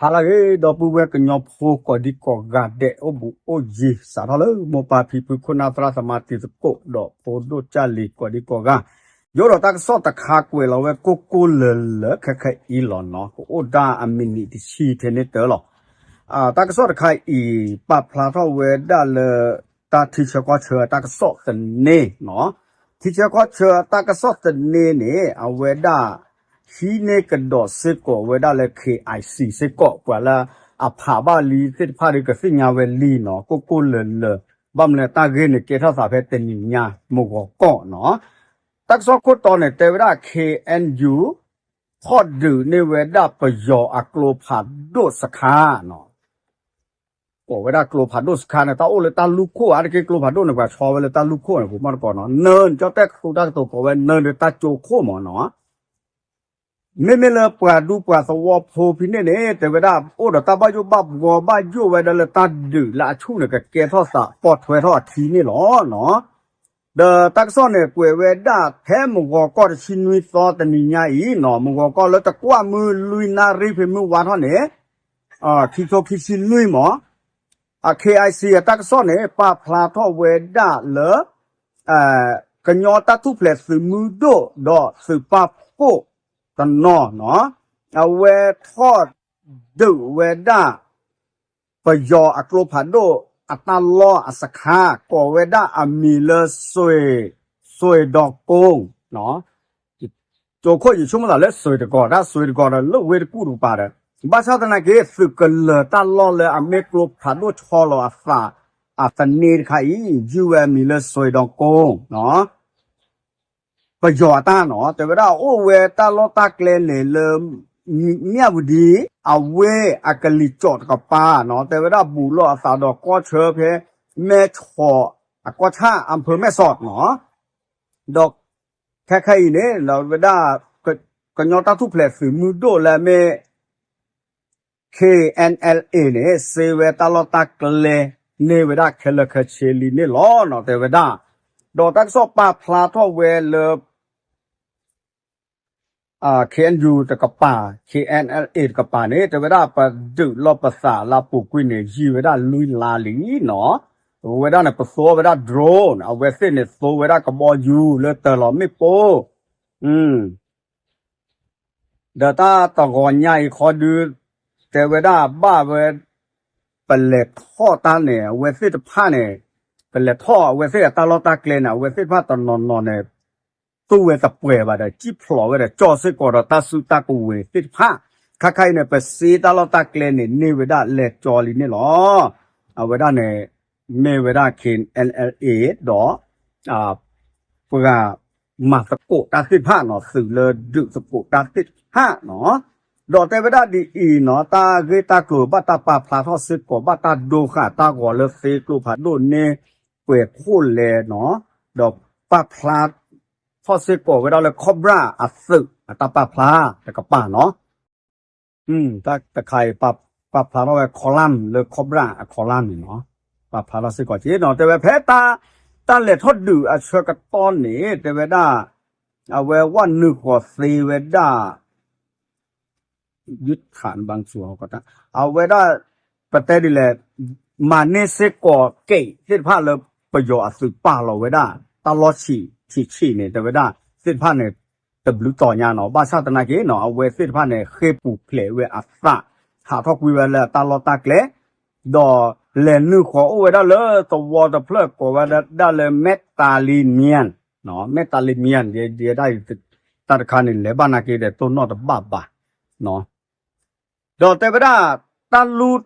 ဟါလၢအဂ့ၤ ဒီပုၢ်ဝဲၢ်ကညီဖိကိးဒံကိးဂၤဒဲး အိၣ်ဘူးအိၣ်ယံၤ စးထီၣ်လၢမိၢ်ပၢ်ဖံဖု ခိၣ်နၢ်သရၣ်သမါ တံၤသကိး ဒီးဖိဒိၣ်ကၢ်လံၤကိးဒံကိးဂၤ, ယအိၣ်ဒီးတၢ်ကစီၣ်တခါ ကွဲးလီၤဝဲကိၢ်ကိၢ်လၢၤလၢၤ ခဲခဲအံၤလီၤနီၤ, ကအိၣ်ဒၣ်အမံးနံးတဆံထဲန့ၣ်တၢ်လီၤ. တၢ်ကစီၣ်တခါအံၤ ပာ်ဖျါထီၣ်ဝဲဒၣ်လၢ တၢ်ထံဆၢကီၢ်ဆၢတၢ်ကစီၣ်သန့နီၤ, ထံဆၢကီၢ်ဆၢတၢ်ကစီၣ်သန့န့ၣ် အဝဲဒၣ် ဟံးန့ၢ်ကဒီးစ့ၢ်ကီးဝဲဒၣ်လၢ K I C စ့ၢ်ကီး ပှၤလၢအဖးဘၣ်လံသ့ၣ်တဖၣ်ဒီး ကသ့ၣ်ညါဝဲလံနီၤ, ကိၢ်ကိၢ်လၢၤလၢၤ, ဘၣ်မနုၤတၢ်ဂ့ၢ်န့ၣ် ကဲထီၣ်သးဖဲတနံၤညါ မုၢ်ဂီၤကီၢ်နီၤ. တၢ်ကစီၣ်ခိၣ်တီန့ၣ် တဲဝဲဒၣ် K N U ထီၣ်ဒုးန့ၢ်ဝဲဒၣ်ပယီၤအကျိဖးဒိၣ်စခါနီၤ, ကိးဝဲဒၣ်ကျိဖးဒိၣ်စခါန့ၣ် တၢ်အိၣ်လၢတၢ်လူၢ်ခိၣ်ဧါတက့ၢ်, ကျိဖးဒိၣ်န့ၣ် ပှၤဆီဝဲလၢတၢ်လူၢ်ခိၣ်န့ၣ် ပမီၢ်တကိးနီၤ, နၢၤန့ၣ် ကၠီၣ်တဲၣ်ခူတၢ်ကတိၤကိးဝဲ နၢၤဒီးတၢ်ကၠိခိၣ်မးနီၤ. မ့မ့ၢ်လၢပှၤဒူပှၤသဝီဖိဖဲန့ၣ်န့ၣ် တဲဝဲဒၣ် အိၣ်ဒီးတၢ်ဘၣ်ယိၣ်ဘၣ်ဘှီဘၣ်ယိၣ်ဝဲဒၣ်လၢတၢ်ဒုးလၢအဆူၣ်န့ၣ် ကကဲထီၣ်သးပိာ်ထွဲထီၣ်အခံန့ၣ်လီၤနီၤ. ဒီးတၢ်ကစီၣ်န့ၣ် ကွဲးဝဲဒၣ်ဖဲမုၢ်ဂီၤကီၢ်တဆံနွံသီတနံၤညါအံၤနီၤ, မုၢ်ဂီၤကီၢ်လၢတကွၢ်မုၢ်လွံၢ်နၣ်ရံၣ်ဖဲမုၢ်ဝါထီၣ်န့ၣ် ခံကထိခံဆံနွံမး, K I C အတၢ်ကစီၣ်န့ၣ် ပာ်ဖျါထီၣ်ဝဲဒၣ်လၢ ကညီတၢ်ထူၣ်ဖျဲးသုးမုၢ်ဒိၣ်ဒီးသုးပာ်ဖှိၣ်တနီၤနီၤ, အဝဲထီၣ်ဒုးဝဲဒၣ် ပယီၤအကျိဖးဒိၣ်အတၢ်လီၢ်အစခါ ကိးဝဲဒၣ်အမံၤလၢ စွ့ၤ, စွ့ၤဒီကိ, ကၠိခိၣ် ယဆိကမိၣ်သးလၢစွ့ၤတကိး, တၢ်စွ့ၤတကိးဒီးလၢဝ့ၢ်တကူၣ်တကပၤဒီး ဘၣ်ဆၣ်သနာ်က့ သုးကလၢၤတၢ်လီၢ်လၢအမ့ၢ်ကျိဖးဒိၣ်ဆီလီၤအသး အသန့တခါအံၤ ယုၢ်ဝဲအမံၤလၢစွ့ၤဒီကိ ပယီၤအတၢ်နီၤ, တဲဝဲဒၣ်အိၣ်ဝဲတၢ်လီၢ်တၢ်ကျဲန့ၣ်လၢ မၠၣ်ဝတံၤ အဝ့ၢ်အကလံၤကၠီးတကပၤနီၤ, တဲဝဲဒၣ်ဘူးလိာ်အသးဒီးကီၢ်ဆၢဖဲ မဲၢ်ဆီးအကီၢ်ဆၣ် အဖၢမဲၢ်ဆီးနီၤ, ဒီးခဲခဲအံၤန့ၣ် ဝဲဒၣ် ကညီတၢ်ထူၣ်ဖျဲးသုးမုၢ်ဒိၣ်လၢအမ့ၢ် K N L A န့ၣ် စ့ဝဲတၢ်လီၢ်တၢ်ကျဲ န့ၢ်ဝဲဒၣ်ခဲလၢာ်ခဲဆ့လံန့ၣ်လီၤနီၤ, တဲဝဲဒၣ်, ဒီးတၢ်ကစီၣ်ပာ်ဖျါထီၣ်ဝဲလၢ K N U တကပၤ K N L A တကပၤန့ၣ် တဲဝဲဒၣ်ပဒုးလိာ်ပသးလၢအပူၤကွံာ်န့ၣ် ယံာ်ဝဲဒၣ်လွံၢ်လါလံနီၤ, ဝဲဒၣ်န့ၣ် ပသိဝဲဒၣ် drone အဝဲသ့ၣ်န့ၣ် သိဝဲဒၣ်ကဘီယူၤလၢတၢၤလီၤမ့ၣ်ပိၢ်, ဒီးတၢ်တဂီၤညါအံၤခီဒု တဲဝဲဒၣ်ဘၣ်ဝဲ ပလဲၤထီၣ်တၢ်န့ၣ် အဝဲသ့ၣ်တဖၣ်န့ၣ် ပလဲၤထီၣ်အဝဲသ့ၣ်အတၢ်လီၢ်တၢ်ကျဲန့ၣ် အဝဲသ့ၣ်တဖၣ်တနီၤနီၤန့ၣ် တူၢ်ဝဲတပှဲၤဘၣ်ဒီး စံၣ်ဖျိးဝဲဒီးကၠီၣ်စ့ၢ်ကီးဒီးတၢ်စုတၢ်ကဝဲၤသ့ၣ်တဖၣ်, ခါခါအံၤန့ၣ် ပစ့တၢ်လီၢ်တၢ်ကျဲန့ၣ် န့ၢ်ဝဲဒၣ်လဲၤကၠီလံန့ၣ်လီၤ. အဝဲဒၣ်န့ၣ် မ့ၢ်ဝဲဒၣ် K N L A ဒီး ပှၤမၤသကိးတၢ်သ့ၣ်တဖၣ်နီၤ, သုးလၢဒုးသကိးတၢ်သ့ၣ်တဖၣ်နီၤ, ဒီးတဲဝဲဒၣ်ဒ်အံၤနီၤ, တၢ်ဂ့ၢ်တၢ်ကျိၤဘၣ်တၢ်ပာ်ဖျါထီၣ်စ့ၢ်ကီး ဘၣ်တၢ်ဒိဃာ်တၢ်ဂီၤလၢသ့ကျိဖးဒိၣ်န့ၢ်ပှဲၤခိၣ်လဲၣ်နီၤ, ဒီးပာ်ဖျါထီၣ်စ့ၢ်ကီးဝဲဒၣ်လၢ Cobra အသုးအတၢ်ပာ်ဖျါတကပၤနီၤ. တၢ်တခါအံၤ ပာ်ဖျါထီၣ်ဝဲ column လၢ Cobra အ column န့ၣ်နီၤ, ပာ်ဖျါထီၣ်စ့ၢ်ကီးက့နီၤ, တဲဝဲဖဲတၢ် တၢ်လဲၤထီၣ်ဒုးအဆၢကတီၢ်န့ၣ် တဲဝဲဒၣ် အဝဲဝဲနုာ်ဃီၤသ့ဝဲဒၣ် ယုၢ်ထးဘၣ်ဆူၣ်အီၤကတၢၢ်, အဝဲဒၣ် ပတဲဒ်လဲၣ်, မၤန့ၢ်စ့ၢ်ကီးကဲးသ့ၣ်တဖၣ်လၢ ပယီၤအသုးပာ်လီၤဝဲဒၣ် တၢ်လီၢ်ဆံးဆံးဆံးန့ၣ် တဲဝဲဒၣ်သ့ၣ်တဖၣ်န့ၣ် တဘျုးတီၤညါနီၤ, ဘၣ်ဆၣ်သနာ်က့နီၤ အဝဲသ့ၣ်တဖၣ်န့ၣ် ဃ့ၢ်ပူၤဖျဲးဝဲအသး ဟးထီၣ်ကွံာ်ဝဲလၢအတၢ်လီၢ်တၢ်ကျဲ ဒီးလဲၤနုာ်ဃီၤအိၣ်ဝဲဒၣ်လၢသဝီတဖျၢၣ် ကိးဝဲဒၣ်လၢ မဲၢ်တၤလံမၠၣ်, မဲၢ်တၤလံမၠၣ် ယဲဒၣ် တၢ်တခါန့ၣ် လဲၤဘၣ်နာ်က့ဒီးတိၢ်နီၣ်တဘၣ်ဘၣ်, ဒီးတဲဝဲဒၣ် တၢ်လူၢ်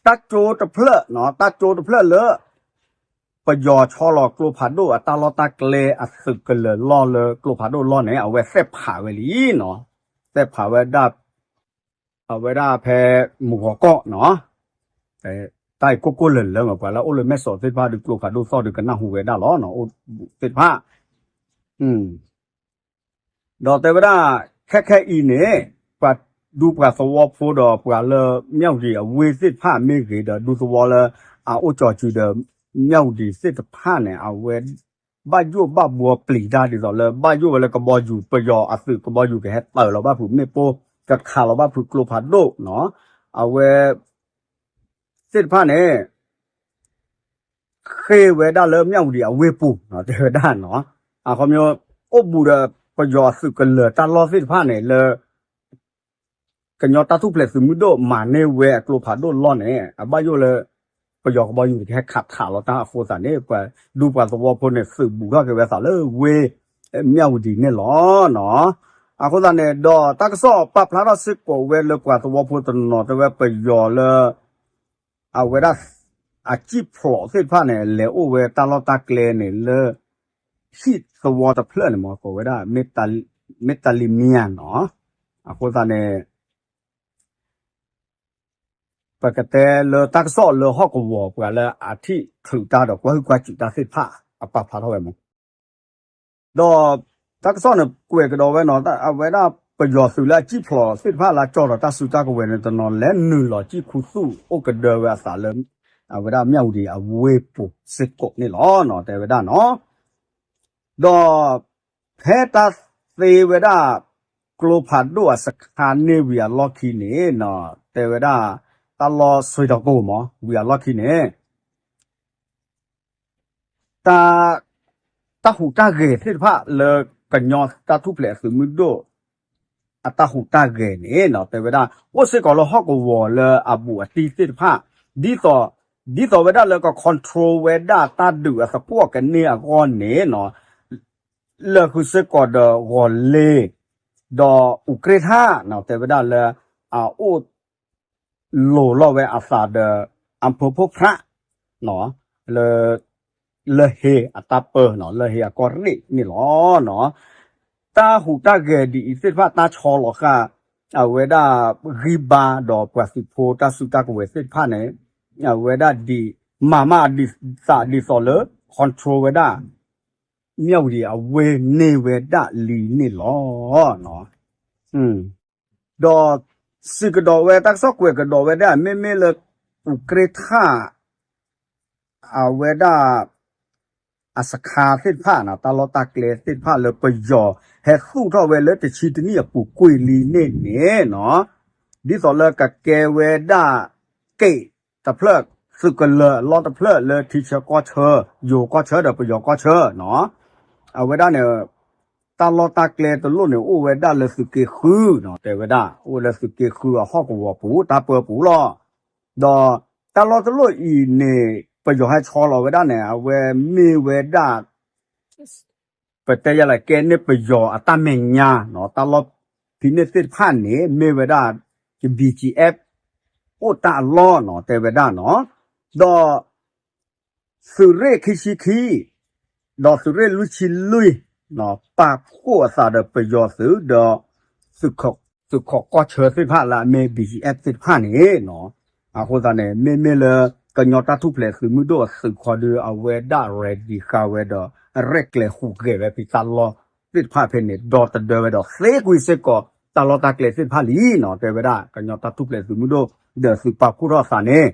တၢ်ကၠိတဖျၢၣ်, တၢ်ကၠိတဖျၢၣ်လၢ ပယီၤဆီလီၤကျိဖးဒိၣ်အတၢ်လီၢ်တၢ်ကျဲအသုးကလၢၤလီၢ်လၢကျိဖးဒိၣ်လီၢ်န့ၣ် အဝဲသ့ၣ်ဖးဝဲလံနီၤ, သ့ၣ်ဖးဝဲဒၣ် အဝဲဒၣ်ဖဲမုၢ်ဂီၤကီၢ်နီၤ, တၢ်အံၤကိၢ်ကိၢ်လၢၤလၢၤမး ပှၤလၢအိၣ်လၢမဲၢ်ဆီးသ့ၣ်တဖၣ်ဒီးကျိဖးဒိၣ်သီၣ်ဒီးကနၢ်ဟူဝဲဒၣ်လီၤ, အိၣ်သ့ၣ်တဖၣ် ဒီးတဲဝဲဒၣ် ခဲခဲအံၤန့ၣ် ပှၤဒူပှၤသဝီဖိဒီးပှၤလၢမၠၣ်ဝတံၤအဝ့ၢ်သ့ၣ်တဖၣ်မ့ၢ်ဂ့ၤဒီး ဒူသဝီလၢအအိၣ်ကၠီၤစုၤဒီး မၠၣ်ဝတံၤသ့ၣ်တဖၣ်န့ၣ် အဝဲ ဘၣ်ယိၣ်ဘၣ်ဘှီပျံၤတၢ်ဒ်သိးလၢ ဘၣ်ယိၣ်ဝဲလၢကဘီယူၤ ပယီၤအသုးကဘီယူၤကဟဲတၢၤလီၤဘၣ်ဖုးမ့ၣ်ပိၢ် ကခးလီၤဘၣ်ဖုးကျိဖးဒိၣ်နီၤ, အဝဲသ့ၣ်တဖၣ်န့ၣ် ဃ့ဝဲဒၣ်လၢမၠၣ်ဝတံၤအဝ့ၢ်ပူၤ တဲဝဲဒၣ်နီၤ. အခီပညီ အိၣ်ဘူးဒီးပယီၤအသုးကလၢၤတၢ်လီၢ်သ့ၣ်တဖၣ်န့ၣ်လၢ ကညီတၢ်ထူၣ်ဖျဲးသုးမုၢ်ဒိၣ်မၤန့ၢ်ဝဲအကျိဖးဒိၣ်လီၢ်န့ၣ် အဘၣ်ယိၣ်လၢ ပယီၤကဘီယူၤကဟဲခးထးလီၤတၢ်အဃိသတးန့ၣ် ပှၤဒူပှၤသဝီဖိန့ၣ် သုးဘူးထီၣ်က့ၤဝဲသးလၢဝ့ၢ်မၠၣ်ဝတံၤန့ၣ်လီၤနီၤ. အဃိသတးန့ၣ် ဒီးတၢ်ကစီၣ်ပာ်ဖျါထီၣ်စ့ၢ်ကီးဝဲလၢပှၤသဝီဖိတနီၤတဲဝဲပယီၤလၢ အဝဲဒၣ် အစံၣ်ဖျိးသ့ၣ်တဖၣ်န့ၣ် လဲၤအိၣ်ဝဲတၢ်လီၢ်တၢ်ကျဲန့ၣ်လၢ ဟံၣ်သဝီတဖျၢၣ်န့ၣ်မ့ၢ်ကိးဝဲဒၣ် မ့ၢ်တလံမံယါနီၤ. အဃိသတးန့ၣ် ပကတဲလၢတၢ်ကစီၣ်လၢဟီၣ်ကဝီၤပှၤလၢအထံၣ်ချုးတၢ်ဒီးကွၢ်ဟုၣ်ကွၢ်စူၣ်တၢ်သ့ၣ်တဖၣ် အပာ်ဖျါထီၣ်ဝဲမ့ၢ် ဒီးတၢ်ကစီၣ်န့ၣ် ကွဲးကဒီးဝဲနီၤ အဝဲဒၣ်ပယီၤသုးလၢအစံၣ်ဖျိးသ့ၣ်တဖၣ်လၢအကၠီၣ်ဒီးတၢ်စုတၢ်ကဝဲၤန့ၣ် တနီၤလဲၤနုာ်လီၤစံၣ်ခူသူၣ်အိၣ်ကဒၢဝဲအသးလၢ အဝဲဒၣ်မၠၣ်ဝတံၤအဝ့ၢ်ပူၤစ့ၢ်ကီးန့ၣ်လီၤနီၤ တဲဝဲဒၣ်နီၤ. ဒီးဖဲတၢ်သ့ဝဲဒၣ် ကျိဖးဒိၣ်အစခါန့ၢ်ဝံၤအလီၢ်ခံန့ၣ်နီၤ တဲဝဲဒၣ် တၢ်လီၢ်စွ့ၤတီၤကိၢ်မ့ၢ် ဝံၤအလီၢ်ခံန့ၣ် တၢ် တၢ်ဟူးတၢ်ဂဲၤသ့ၣ်တဖၣ်လၢကညီတၢ်ထူၣ်ဖျဲးအသုးမုၢ်ဒိၣ် အတၢ်ဟူးတၢ်ဂဲၤန့ၣ်နီၤ တဲဝဲဒၣ် အိၣ်စ့ၢ်ကီးလၢဟီၣ်ကဝီၤလၢအဘူးအတံၢ်သ့ၣ်တဖၣ် ဒ်သိး ဒ်သိးဝဲဒၣ်လၢက control ဝဲဒၣ်တၢ်ဒုးအသကိးကန့ၢ်အဂီၢ်န့ၣ်နီၤ လၢာ်ဃုာ်စ့ၢ်ကီးဒီးဂီၤလ့ၤ ဒီးအူးကြ့ၢ်ထၣ်နီၤ တဲဝဲဒၣ်လၢ အအိၣ် လိၤလီၤဝဲအသးဒီး အဖၢဖိဖြး လၢ လၢၢ်ဟ့အတၢ်ပၢနီၤ လၢၢ်ဟ့အကီၢ်ရ့ၣ်န့ၣ်လီၤနီၤ. တၢ်ဟူးတၢ်ဂဲၤဒ်အံၤသ့ၣ်တဖၣ်တၢ်ဆီလီၤဃာ် အဝဲဒၣ်ဂံၢ်ဘါဒီးပှၤသုးဖိတၢ်စုတၢ်ကဝဲၤသ့ၣ်တဖၣ်န့ၣ် အဝဲဒၣ်ဒ် မၤမးဒ်သးဒ်သိးလၢ control ဝဲဒၣ် မၠၣ်ဝတံၤအဝ့ၢ်န့ၢ်ဝဲဒၣ်လံန့ၣ်လီၤ. ဒီးစံးကဒီးဝဲတၢ်ကစီၣ်ကွဲးကဒီးဝဲဒၣ် မ့မ့ၢ်လၢ အူးကြ့ၢ်ထၣ် အဝဲဒၣ် အစခါသ့ၣ်တဖၣ်နီၤ တၢ်လီၢ်တၢ်ကျဲသ့ၣ်တဖၣ်လၢပယီၤဟဲသူၣ်ထီၣ်ဝဲလၢတဆံတနံၣ်အပူၤကွံာ်လံန့ၣ်န့ၣ်နီၤ ဒ်သိးလၢကကဲဝဲဒၣ် က့ၣ်တဖျၢၣ် သုးကလၢၤအလီၢ်တဖျၢၣ်လၢထံဆၢကီၢ်ဆၢ ယိၤကီၢ်ဆၢဒီးပယီၤကီၢ်ဆၢနီၤ အဝဲဒၣ်န့ၣ် တၢ်လီၢ်တၢ်ကျဲတလိၣ်န့ၣ် အိၣ်ဝဲဒၣ်လၢသုးက့ဃုနီၤ တဲဝဲဒၣ် အိၣ်လၢသုးက့ဃုအဟီၣ်ကဝီၤပူၤ တၢ်ပၢပူၤလီၤ. ဒီးတၢ်လီၢ်တလိၣ်အံၤန့ၣ် ပယီၤဟဲဆီလီၤဝဲဒၣ်န့ၣ် အဝဲမ့ၢ်ဝဲဒၣ် ပတဲယၤလၢကဲန့ၢ်ပယီၤအတၢ်မဲာ်ညါနီၤ တၢ်လီၢ်ဖဲန့ၣ်သ့ၣ်တဖၣ်န့ၣ် မ့ၢ်ဝဲဒၣ် BGF အိၣ်တၢ်အလီၢ်နီၤ တဲဝဲဒၣ်နီၤ ဒီး သုးရ့ၣ်ခံဆံခံ ဒီးသုးရ့ၣ်လွံၢ်ဆံလွံၢ် ပာ်ဖှိၣ်အသးဒီးပယီၤသုးဒီး သုးခိးကီၢ်ဆၢသ့ၣ်တဖၣ်လၢအမ့ၢ် BGF သ့ၣ်တဖၣ်န့ၣ်နီၤ အဃိသတးန့ၣ် မ့မ့ၢ်လၢကညီတၢ်ထူၣ်ဖျဲးသုးမုၢ်ဒိၣ်အသုးခီဒု အဝဲဒၣ် ready ဃာ်ဝဲဒီး ရဲၣ်ကျဲၤဟူးဂဲၤဝဲဖဲတၢ်လီၢ်သ့ၣ်တဖၣ်ဖဲန့ၣ် ဒီတဒၢဝဲဒီးသ့ကွံာ်စ့ၢ်ကီး တၢ်လီၢ်တၢ်ကျဲသ့ၣ်တဖၣ်လံနီၤ တဲဝဲဒၣ် ကညီတၢ်ထူၣ်ဖျဲးသုးမုၢ်ဒိၣ် ဒီးသုးပာ်ဖှိၣ်ထီၣ်အသးန့ၣ်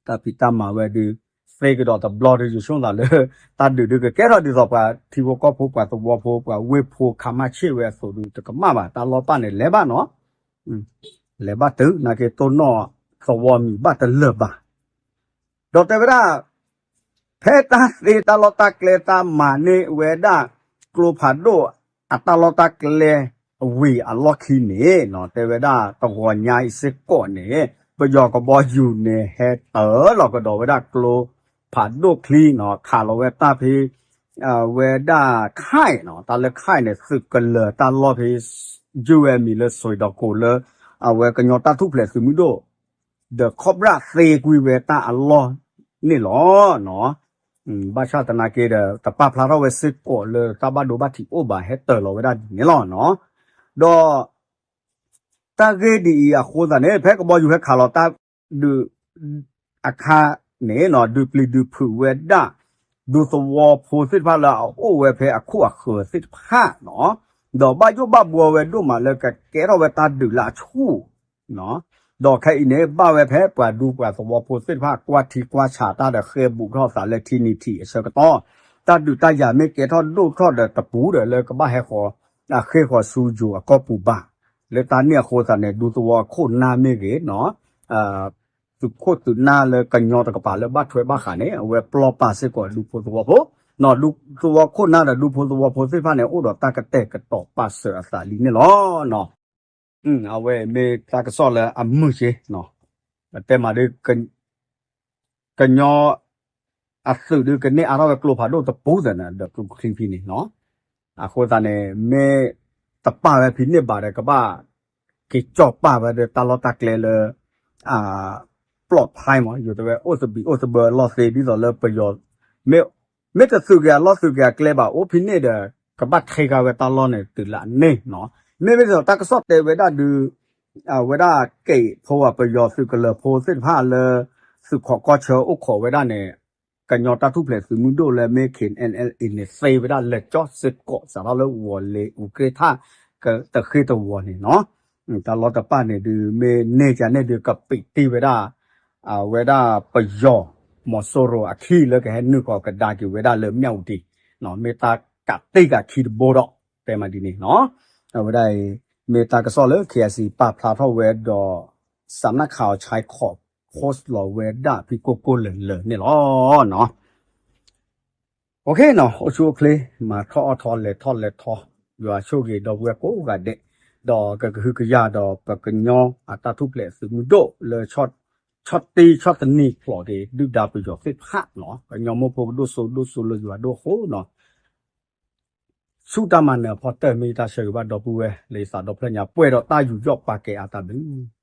တၢ်ဖံးတၢ်မၤဝဲဒုး သ့ကဒီးတဘျီဒုး ယဆိကမိၣ်သးလၢ တၢ်ဒုးဒုးကကဲထီၣ်ဒ်သိးပှၤထံဖိကီၢ်ဖိ ပှၤသဝီဖိ ပှၤဝ့ၢ်ဖိ ခါမၣ်ဆ့ၣ်ဝဲအသိးဒုး တကမၣ်ဘၣ် တၢ်လီၢ်တဖၣ်န့ၣ် လဲၤဘၣ်နီၤ လဲၤဘၣ်တုၤ နာ်က့တိၢ်နီၣ်သဝီမံၤဘၣ်တလၢာ်ဘၣ် ဒီးတဲဝဲဒၣ် ဖဲတၢ်သ့တၢ်လီၢ်တၢ်ကျဲတၢ်မၤန့ၢ်ဝဲဒၣ် ကျိဖးဒိၣ်အတၢ်လီၢ်တၢ်ကျဲဝံၤအလီၢ်ခံန့ၣ်နီၤ တဲဝဲဒၣ်တဂီၤညါအံၤစ့ၢ်ကီးန့ၣ် ပယီၤကဘီယူၤန့ၣ် ဟဲတၢၤလီၤကဒီးဝဲဒၣ်ကျိဖးဒိၣ်ချံနီၤ ခးလီၤဝဲတၢ်ဖဲ အဝဲဒၣ်ခဲၣ်နီၤ တၢ်လၢခဲၣ်န့ၣ် သုးကလၢၤတၢ်လီၢ်ဖဲ ယုၢ်ဝဲမံၤလၢစွ့ၤဒီးကိးလၢ အဝဲကညီတၢ်ထူၣ်ဖျဲးသုးမုၢ်ဒိၣ် ဒီး Cobra သ့ကွံာ်ဝဲတၢ်အလီၢ်န့ၣ်လီၤ. ဘၣ်ဆၣ်သနာ်က့ဒီး တပာ်ဖျါထီၣ်ဝဲစ့ၢ်ကီးလၢတၢ်ဘၣ်ဒိဘၣ်ထံးအိၣ်ဘၣ် ဟဲတၢၤလီၤဝဲဒၣ်ဒ်န့ၣ်လီၤနီၤ. ဒီး တၢ်ဂ့ၢ်ဒ်အံၤအဃိသတးန့ၣ် ဖဲကဘီယူၤဟဲခးလီၤတၢ်ဒုးအခါန့ၣ်နီၤ ဒုးပျံၤဒုးဖုးဝဲဒၣ် ဒူသဝီဖိသ့ၣ်တဖၣ်လၢအအိၣ်ဝဲဖဲအခိၣ်အဃၢၤသ့ၣ်တဖၣ်နီၤ ဒီးဘၣ်ယိၣ်ဘၣ်ဘှီဝဲဒိၣ်မးလၢကကဲထီၣ်ဝဲတၢ်ဒုးလၢအဆူၣ် ဒီးခဲအံၤန့ၣ် ဘၣ်ဝဲဖဲပှၤဒူပှၤသဝီဖိသ့ၣ်တဖၣ် ကွၢ်ထံကွၢ်ဆးတၢ်ဒီးဃဲဘူးထီၣ်သးလၢထံနံၤထံးအဆၢကတီၢ် တၢ်ဒုးတၢ်ယၤမ့ၢ်ကဲထီၣ်ဒိၣ်ထီၣ်ဒီးတပူၤဒီးလၢကဘၣ်ဟဲဃီၤ အဃ့ၢ်ဃီၤဆူယိၤအကီၢ်ပူၤဘၣ် လၢတၢ်န့ၣ်အဃိသတးန့ၣ် ဒူသဝီခိၣ်နၢ်မ့ၢ်ဂ့ၤနီၤ, သုးခိၣ်သုးနၢ်လၢကညီတကပၤလၢဘၣ်ထွဲဘၣ်ဃးန့ၣ် အဝဲပျီပာ်စ့ၢ်ကီးဒူဖိသဝီဖိ, ဒူသဝီခိၣ်နၢ်ဒီးဒူဖိသဝီဖိသ့ၣ်တဖၣ်န့ၣ် အိၣ်ဒီးတၢ်ကတဲာ်ကတီၤပာ်စၢၤအသးလံန့ၣ်လီၤ. အဝဲမ့ၢ်တၢ်ကစီၣ်လၢအမုာ်က့ၤ, ပတဲမးဒ် ကညီအသုးဒုးကန့ၢ်အါထီၣ်ဝဲကျိဖးဒိၣ်တပူၤသန့ၣ် ဒီးကျိချံဖဲန့ၣ်နီၤ. အဃိသတးန့ၣ် မ့ၢ်တပာ်ဝဲဖဲန့ၣ်ဘၣ်ဒီး ကဘၣ်က့ၤကၠီၣ်ပာ်ဝဲဒီးတၢ်လီၢ်တၢ်ကျဲလၢ ပျီဖဲမး ယိၤတဲဝဲအိၣ်သဘံၣ်အိၣ်သဘၢအလီၢ်သ့ ဒ်သိးလၢပယီၤ မ့ၢ်တသုးက့ၤအလီၢ်သုးက့ၤအကျဲဘၣ် အိၣ်ဖဲန့ၣ်ဒီး ကဘၣ်ထံဂၤဝဲတၢ်လီၢ်န့ၣ်တုၤလၢအန့ၢ်နီၤ. မ့မ့ၢ်ဒ်သိးတၢ်ကစီၣ်တဲဝဲဒၣ်ဒုး အဝဲဒၣ်က့ၤဖိအပယီၤသုးကလၢၤဖိသ့ၣ်တဖၣ်လၢ သုးခိးကီၢ်ဆၢအိၣ်ခိးဝဲဒၣ်န့ၣ် ကညီတၢ်ထူၣ်ဖျဲးသုးမုၢ်ဒိၣ်လၢမ့ၢ် K N L A န့ၣ် သ့ဝဲဒၣ်လၢကၠီၣ်စ့ၢ်ကီး စးထီၣ်လၢဝီၤလ့ၤအူးကြ့ၢ်ထၣ် တဃ့တဝီၤန့ၣ်နီၤ. တၢ်လီၢ်တဖၣ်န့ၣ်ဒုး မ့ၢ်န့ၢ်ကန့ၣ်ဒုး ကပံးတ့ၢ်ဝဲဒၣ် အဝဲဒၣ်ပယီၤ မီၤစိရိၤအခံလၢကဟဲနုာ်ဃီၤကဒါက့ၤဝဲဒၣ်လၢမၠၣ်ဝတံၤ, မ့ၢ်တၢ်ကးတ့ၢ်ကးခံတဘိဒီး တဲမးဒ်န့ၣ်နီၤ. အဝဲဒၣ်အံၤ မ့ၢ်တၢ်ကစီၣ်လၢ K I C ပာ်ဖျါထီၣ်ဝဲဒီး စးနၣ်ခးအီၤဆဲးခိး post လီၤဝဲဒၣ်ဖဲကိၢ်ကိၢ်လၢၤလၢၤန့ၣ်လီၤ. အိၣ်ဆူၣ်အိၣ်ချ့ မၤထီၣ်အီၣ်ထီၣ်လဲၤထီၣ်လဲၤထီၣ် ယွၤဆိၣ်ဂ့ၤဒီပုၢ်ဝဲၢ်ကိးဂၤဒဲး, ဒီးကကဟုကယာ်ဒီးပကညီအတၢ်ထူၣ်ဖျဲးသုးမုၢ်ဒိၣ်လၢ ဆီၣ်တံၢ်ဆီၣ်တနံၤဖျိးက့ၤ ဒုၣ်ဒါပယီၤသ့ၣ်တဖၣ်နီၤ. ကညီမိၢ်ဖိကဒိၣ်စိဒိၣ်စိလၢယွၤဒိၣ်အဃိနီၤ. ဆူတၢ်မၤနၢၤအဖီတၢၢ် မ့ၢ်ယတၢ်ဆၢဂ့ၤဘၣ်ဒီပုၢ်ဝဲၢ်လၢယသးဒီဖျၢၣ်ညါ ပှဲၤဒီးတၢ်ယူးယီၣ်ပာ်ကဲအါတၢ်ဘျုး